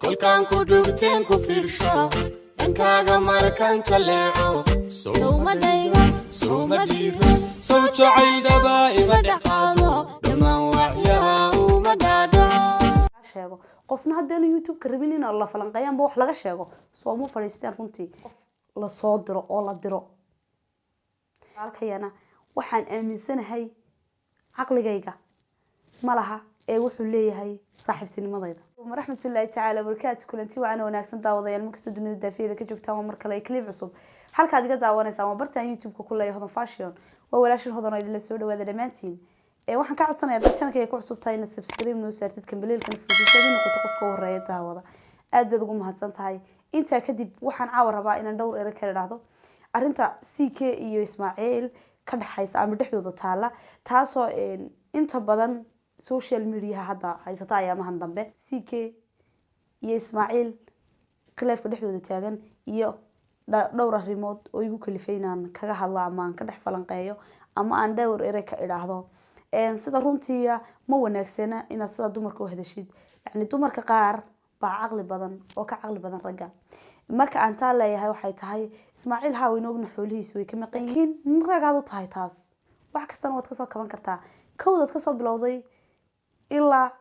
Kolkaan ku dhugteen ku fiirsho, dhankaaga markaan jaleeco, sowma dhaygo, sowma dhiiro, sow jacayl dhabaa ima dhexaado, dhammaan waxyaha uma dhaadhaco. Sheego qofna haddaanu YouTube-ka rabin in la falanqeeyaanba wax laga sheego, sooma fadhiisteen. Runtii qof lasoo diro oo la diro halkayana waxaan aaminsanahay caqligayga ma laha ee wuxuu leeyahay saaxiibtinimadayda. Waraxmatullaahi tacaala barakaatu. Kulanti wacan wanaagsan, daawadayaal, markastoo dunida daafiyada ka joogtaan, waa mar kale clip cusub. Halkaad iga daawanaysaan waa bartaan YouTube-ka ku leeyahay Hodan Fashion. Waa walaashin Hodan oo idinla soo dhawaada dhammaantiin. Ee waxaan ka codsanayaa dad channelkayga ku cusub tahay inaad subscribe noo saartid, gambaleelkana furtid, si aad u noqoto qofka u horeeya daawada. Aad baad ugu mahadsan tahay. Intaa kadib, waxaan caawa rabaa inaan dhowr ere kala dhahdo arrinta CK iyo Ismaaciil ka dhexaysa ama dhexdooda taala, taasoo inta badan social mediaha hadda haysata ayaamahan dambe. CK iyo Ismaaciil khilaafka dhexdooda taagan iyo dhowr arrimood oo igu kalifay inaan kaga hadlo ama aan ka dhex falanqeeyo ama aan dhowr ere ka idhaahdo. Sida runtiia ma wanaagsana inaad sida dumarka u hadashid. Yacni dumarka qaar baa caqli badan oo ka caqli badan ragga. Marka aan taa leeyahay, waxay tahay Ismaaciil haa waynu ogna, xoolihiisa way ka maqan yihiin. Nin ragaad u tahay, taas wax kastana waad kasoo kaban kartaa. Kowdaad kasoo bilowday ilaa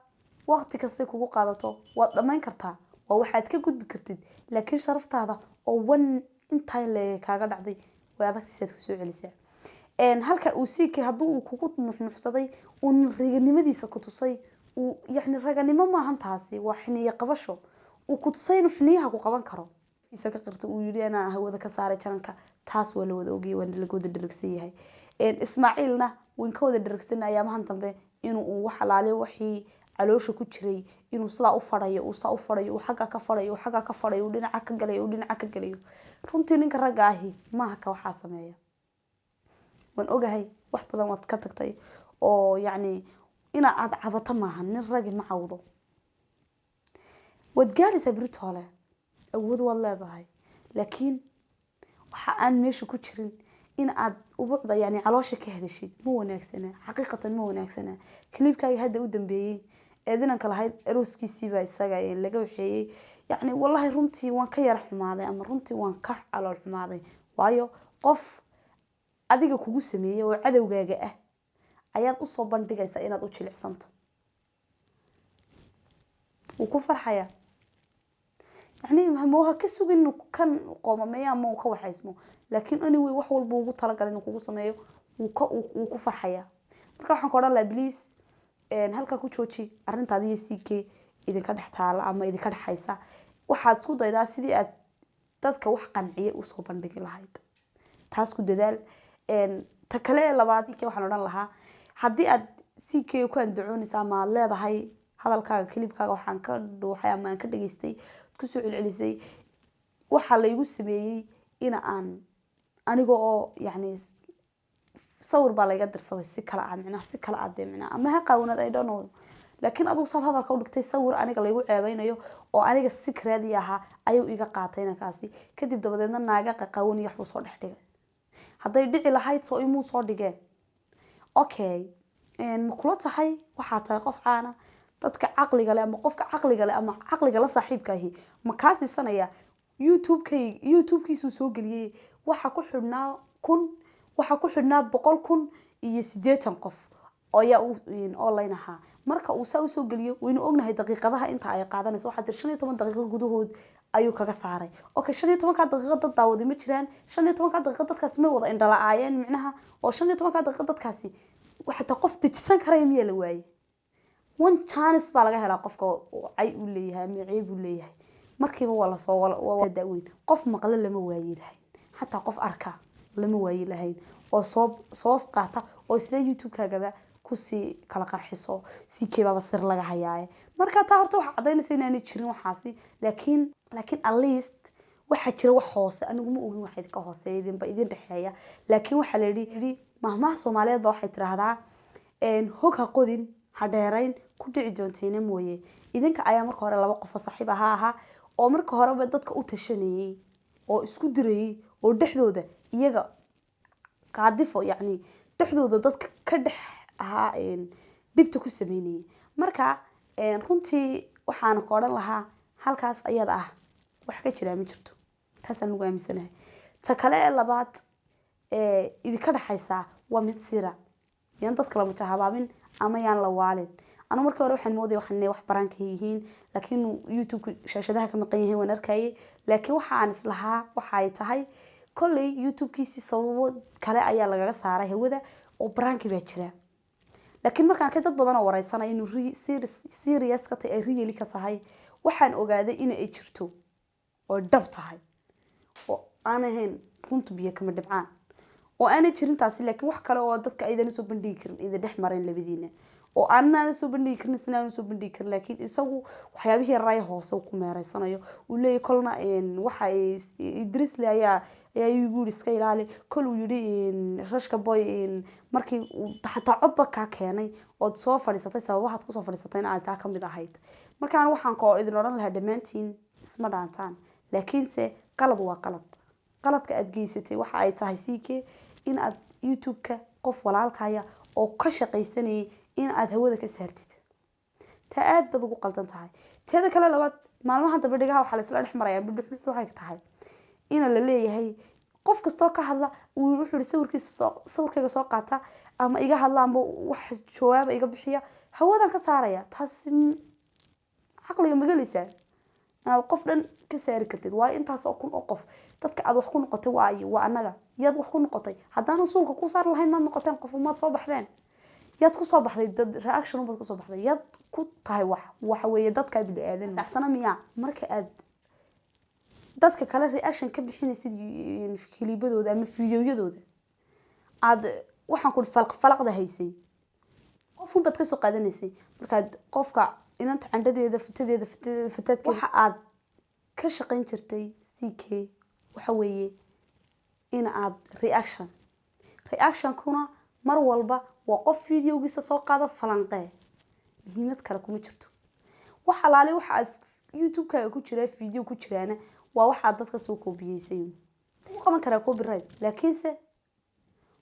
waqti kastay kugu qaadato waad dhammayn kartaa, waa waxaad ka gudbi kartid. Laakiin sharaftaada oo one intaa leeyahay kaaga dhacday, way adagtiisaad kusoo celisaa. Halka uu siikay haddii uu kugu nuxnuxsaday, uu nin raganimadiisa ku tusay, uu yacni raganimo maahan taasi, waa xiniyo qabasho uu ku tusay inuu xiniyaha ku qaban karo. Isa ka qirta uu yidhi anaa hawada ka saaray channelka, taas waa la wada ogayay, waana laga wada dheragsan yahay. Ismaaciilna wayn ka wada dheragsanay ayaamahan dambe inuu uu wax alaaliyo wixii caloosha ku jiray inuu sidaa u fadhayo, uu saa u fadhayo, uu xagga ka fadhayo, uu xagga ka fadhayo, uu dhinaca ka galayo, uu dhinaca ka galayo. Runtii ninka ragga ahi maaha ka waxaa sameeya. Waan ogahay wax badan waad ka tagtay oo yacni ina aad cabato maaha. Nin ragi ma cawdo. Waad gaadhaysaa beritoole, awood waad leedahay, laakiin waxa aan meesha ku jirin in aad ubucda yani caloosha ka hadashid ma wanaagsana, xaqiiqatan ma wanaagsana. Clipkaaga hadda u dambeeyey eed inanka lahayd arooskiisiibaa isaga ee laga waxeeyey, yacni wallahi runtii waan ka yara xumaaday ama runtii waan ka calool xumaaday, waayo qof adiga kugu sameeyey oo cadowgaaga ah ayaad usoo bandhigaysaa inaad u jilicsanta. Wuu ku farxayaa, yacni ma ha ka sugin inuu kan qoomameeyo ama uu ka waxaysmo, laakiin anyway wax walba ugu talagalay inuu kugu sameeyo wuu ku farxayaa. Marka waxaan ku odhan lahaa, please, halkaa ku jooji arrintaada iyo CK idinka dhex taala ama idinka dhexaysa. Waxaad isku daydaa sidii aad dadka wax qanciya usoo bandhigi lahayd, taas ku dadaal. Ta kale ee labaad waxaan odhan lahaa, haddii aad CK ku andacoonaysa ama aad leedahay hadalkaaga, clipkaaga waxaan ka dhuuxay ama aan ka dhageystay kusoo celcelisay waxaa laygu sameeyey ina aan aniga oo yacni sawir baa layga dirsaday si kale ah, micnaha si kale ah dee, micnaha ama ha qaawanaad, I don't know, laakiin adigu saad hadalka u dhigtay, sawir aniga laygu ceebeynayo oo aniga si raadi ahaa ayuu iga qaatay inankaasi, kadib dabadeedna naaga qaqaawan iyo waxbuu soo dhex dhigay. Hadday dhici lahayd soo imuu soo dhigeen? Okay, ma kula tahay waxaa tahay qof caana? Dadka caqliga leh ama qofka caqliga leh ama caqliga la saaxiibka ahi ma kaa siisanaya? YouTube-kay YouTube-kiisuu soo geliyey waxaa ku xidhnaa 1000, waxaa ku xidhnaa 100,080 qof ayaa online ahaa. Marka uu saa usoo geliyo, waynu ognahay daqiiqadaha inta ay qaadanayso. Waxaa tiri 15 daqiiqo gudahood ayuu kaga saaray. Okay, 15-ka daqiiqo dad daawaday ma jiraan? 15-ka daqiiqo dadkaasi may wada indhala-aayeen micnaha? Oo 15-ka daqiiqo dadkaasi xataa qof dejisan karaya miyaa la waayey? One chance baa laga helaa qofka oo cay uu leeyahay ama ceeb uu leeyahay, markiiba waa lasoo waa daaweyn. Qof maqle lama waayi lahayn, xataa qof arka lama waayi lahayn oo soo qaata oo isla YouTube-kaagaba kusii kala qarxiso. CK baaba sir laga hayaaye. Marka taa horta waxaa caddaynaysa inaanay jirin waxaasi, laakiin at least waxaa jira wax hoose. Anigu ma ogin waxa idinka hooseeya, idinba idin dhexeeya, laakiin waxaa la yidhi mahmaha Soomaaliyeed ba waxay tiraahdaa, "Hog ha qodin, ha dheerayn, ku dhici doonteena mooye." Idinka ayaa marka hore laba qof oo saaxiib ahaa oo marka horeba dadka u tashanayay oo isku dirayay oo dhexdooda iyaga qaadifo, yacni dhexdooda dadka ka dhex ahaa, dhibta ku sameynayay. Marka runtii waxaan ku odhan lahaa Halkaas ayada ah wax ka jiraa ma jirto, taasaan lagu aaminsanahay. Ta kale ee labaad ee idinka dhexaysaa waa mid sira, yaan dadka lama jahabaabin ama yaan la waalin. Anu markii hore waxaan moodaya waxaan inay wax baranka yihiin, laakiin YouTube shaashadaha ka maqan yahay waan arkayay. Laakiin waxa aan islahaa waxa ay tahay kolley YouTube-kiisii sababo kale ayaa lagaga saaray hawada oo baranki baa jira. Laakiin markaan arkay dad badan oo wareysanaya inuu serious ka tahay, ay really ka tahay, waxaan ogaaday in ay jirto oo dhab tahay oo aan ahayn runtu biyo kama dhibcaan oo aanay jirin taasi. Laakiin wax kale oo dadka aydan usoo bandhigi karin idin dhex marayn labadiina, oo aanan soo bandhigi karin, isna aanan soo bandhigi karin. Laakiin isagu waxyaabihii raaya hoose uu ku meereysanayo uu leeyahay kolna waxa ay Idrisle ayaa igu yidhi iska ilaali, kol uu yidhi Rashka Boy markii uu xataa codba kaa keenay ood soo fadhiisatay, sababahaad kusoo fadhiisatayna ay taa ka mid ahayd. Markaan waxaan ko idin odhan lahaa dhammaantiin isma dhaantaan, laakiinse qalad waa qalad. Qaladka aad geysatay waxa ay tahay CK in aad YouTube-ka qof walaalkaya oo ka shaqaysanayay in aad hawada ka saartid, taa aad baad ugu qaldan tahay. Teeda kale labaad, maalmahan dambe dhigaha waxaa la isla dhex marayaa bidhux, waxay tahay ina la leeyahay qof kastoo ka hadla uu wuxuu yidhi sawirkiisa sawirkayga soo qaata ama iga hadla ama wax jawaaba iga bixiya, hawadan ka saaraya. Taasi caqliga magelaysaa inaad qof dhan ka saari kartid? Waayo intaas oo kun oo qof dadka aad wax ku noqotay waa annaga. Yaad wax ku noqotay? Haddaanan suulka ku saari lahayn maad noqoteen qof, maad soo baxdeen. Yaad kusoo baxday? Dad reaction baad kusoo baxday. Yaad ku tahay wax? Waxa weeye dadka bini-aadan dhacsana miyaa marka aad dadka kale reaction ka bixinaysid kilibadooda ama fiidiyoyadooda aad waxaan ku falaq falaqda haysay, qofun baad kasoo qaadanaysay. Markaad qofka inanta candhadeeda, futadeeda, futadeeda, fataadkeeda, waxa aad ka shaqayn jirtay CK waxa weeye in aad reaction. Reactionkuna mar walba waa qof videogiisa soo qaado falanqee, muhiimad kale kuma jirto. Wax alaale waxa aad YouTube-kaaga ku jira video ku jiraana waa waxaad dadka soo koobiyeysay. Wuu qaban karaa copyright, laakiinse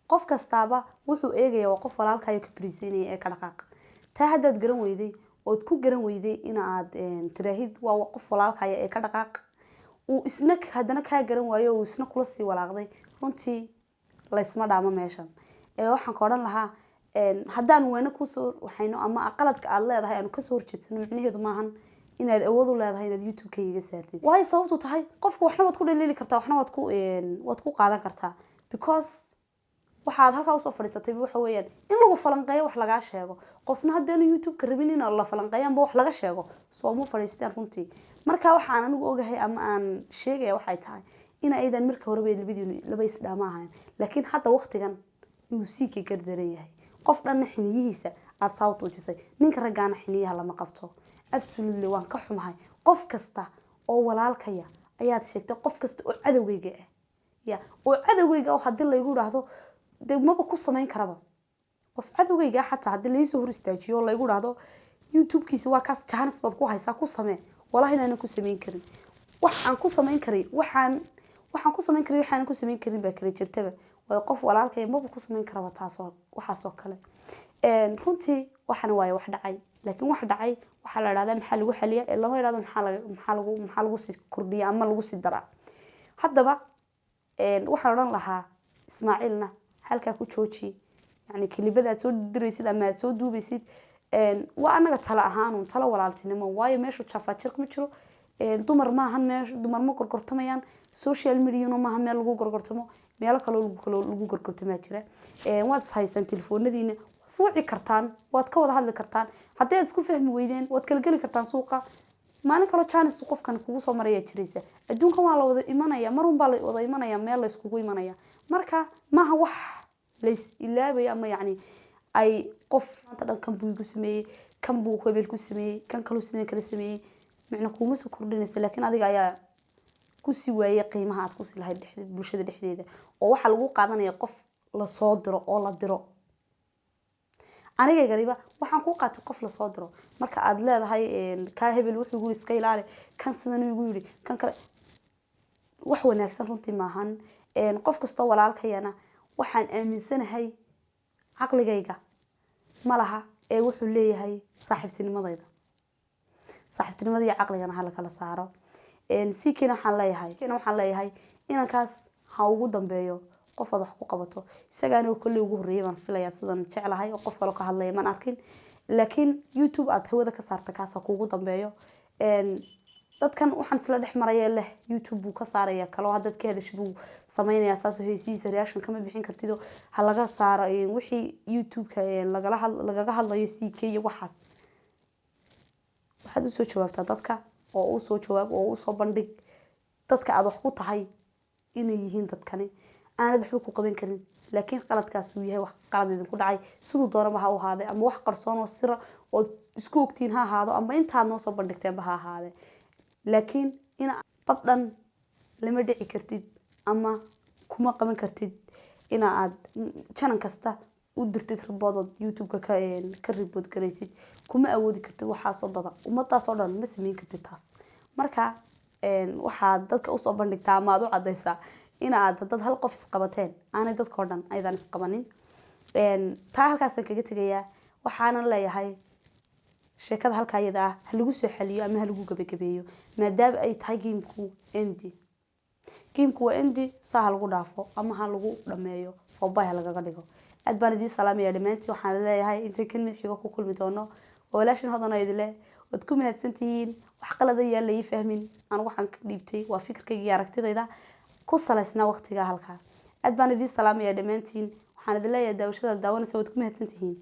qof kastaaba wuxuu eegaya waa qof walaalkaayo ka berisanaya ee ka dhaqaaqa. Taa haddaad garan weyday ood ku garan weyday in aad tiraahid waa qof walaalkaya ee ka dhaqaaq, uu isna haddana kaa garan waayo, uu isna kula sii walaaqday, runtii laysma dhaamo meeshan. Ee waxaan ka odhan lahaa haddaan waana kusoo waxayno ama qaladka aad leedahay aanu kasoo horjeedsano, micnaheedu maahan inaad awood u leedahay inaad YouTube-kayga iga saartid. Waayo sababtu tahay qofka waxna waad ku dhaliili kartaa, waxna waad ku qaadan kartaa, because waxaad halkaa usoo fadhiisatay waxa weeyaan in lagu falanqeeyo, wax lagaa sheego. Qofna haddaanu YouTube-ka rabin in la falanqeeyo amba wax laga sheego, sooma fadhiisteen runtii. Marka waxaan anigu ogahay ama aan sheegaya waxay tahay in aydan marka horeba labadiinu laba isdhaama ahayn, laakiin hadda waqtigan inuu sii ka gardaran yahay, qof dhanna xiniyihiisa aada saa u tuujisay. Ninka raggaana xiniyaha lama qabto, absolutely. Waan ka xumahay, qof kasta oo walaalkaya ayaad sheegtay, qof kasta oo cadowgayga ah ya oo cadowgayga oo haddii laygu idhaahdo dee maba ku samayn karaba. Qof cadowgayga ah xataa haddii laysoo hor istaajiyo oo laygu idhaahdo YouTube-kiisa waa kaas, chance baad ku haysaa, ku samee, walahi inaanan ku samayn karin. Wax aan ku samayn karay, waxaan ku samayn karay, waxaanan ku samayn karin baa kala jirtaba. Waayo qof walaalkay maba ku samayn karaba taasoo waxaasoo kale. Runtii waxana waaye wax dhacay, laakiin wax dhacay waxaa la idhahdaa maxaa lagu xaliyaa ee lama idhahdo maxaa lagu sii kordhiya ama lagu sii daraa. Haddaba waxaan odhan lahaa Ismaaciilna halkaa ku jooji, yani kilibada aad soo diraysid ama aad soo duubaysid. Waa anaga tala ahaanun, talo walaaltinimo, waayo meeshu jafaajir ma jiro. Dumar maahan meesha, dumar ma gorgortamayaan. Social mediana maaha meel lagu gorgortamo, meelo kaloo lagu gorgortamaa jira. Waad is haystaan telefoonadiina, waad is wici kartaan, waad ka wada hadli kartaan. Haddii aad isku fahmi weydeen, waad kala geli kartaan suuqa. Maalin kaloo chance qofkan kugu soo maraya jiraysa. Adduunkan waa la wada imanaya, marun baa la wada imanaya, meel la iskugu imanaya. Marka maaha wax lays ilaabaya ama yacni ay qof maanta dhan kan buu igu sameeyey, kan buu hebel ku sameeyey, kan kaluu sidan kala sameeyey, micna kuuma soo kordhinaysa. Laakiin adiga ayaa kusii waayey qiimaha aad kusii lahayd bulshada dhexdeeda, oo waxaa lagu qaadanaya qof lasoo diro oo la diro. Aniga gariba waxaan ku qaatay qof lasoo diro. Marka aad leedahay kaa hebel wuxuu igu yidhi iska ilaali, kan sidan igu yidhi, kan kale, wax wanaagsan runtii maahan. Qof kastoo walaalkayana waxaan aaminsanahay caqligayga ma laha ee wuxuu leeyahay saaxiibtinimadayda. Saaxiibtinimadayda. Nacasnimada iyo caqligana ha la kala saaro. CK-na waxaan leeyahay, waxaan leeyahay inankaas ha ugu dambeeyo qof aad wax ku qabato. Isagaana kolley ugu horreeyay baan filayaa, sidan jeclahay, oo qof kale ka hadlaya maan arkin, laakiin YouTube aad hawada ka saarta kaas ha kuugu dambeeyo. Dadkan waxaan isla dhex maraya leh YouTube buu ka saaraya kaloo haddaad ka hadashid buu sameynaya saas, heesihiisa reaction kama bixin kartido, ha laga saaro wixii YouTube-ka lagala lagaga hadlayo CK iyo waxaas. Waxaad usoo jawaabtaa dadka oo usoo jawaab oo usoo bandhig dadka aad wax ku tahay inay yihiin dadkani aanad waxba ku qaban karin, laakiin qaladkaas uu yahay wax qalad idinku dhacay, siduu doonaba ha u ahaade, ama wax qarsoon oo sira ood isku ogtiin ha ahaado, ama intaad noo soo bandhigteenba ha ahaade, laakiin in baddhan lama dhici kartid ama kuma qaban kartid ina aad channel kasta u dirtid report ood YouTube-ka ka report garaysid. Kuma awoodi kartid waxaasoo dada, ummadaasoo dhan ma sameyn kartid taas. Marka waxaad dadka usoo bandhigtaa ama aad u cadaysaa in aad dad hal qof isqabateen, aanay dadkao dhan aydan isqabanin. Taa halkaasaan kaga tegayaa. Waxaanan leeyahay sheekada halkaa iyada ah ha lagu soo xaliyo ama ha lagu gabagabeeyo, maadaama ay tahay game-ku end. Game-ku waa end, saa ha lagu dhaafo ama ha lagu dhameeyo, foobay ha lagaga dhigo. Aad baan idiin salaamaya dhammaantiin. Waxaan leeyahay intay kan mid xigo ku kulmi doono oo walaashin Hodana idile, waad ku mahadsantihiin. Wax qalada yaan la ii fahmin, anigu waxaan ka dhiibtay waa fikirkayga iyo aragtidayda ku salaysnaa waqtiga halkaa. Aad baan idiin salaamaya dhammaantiin. Waxaan idin leeyahay daawashada daawanaysa waad ku mahadsantihiin.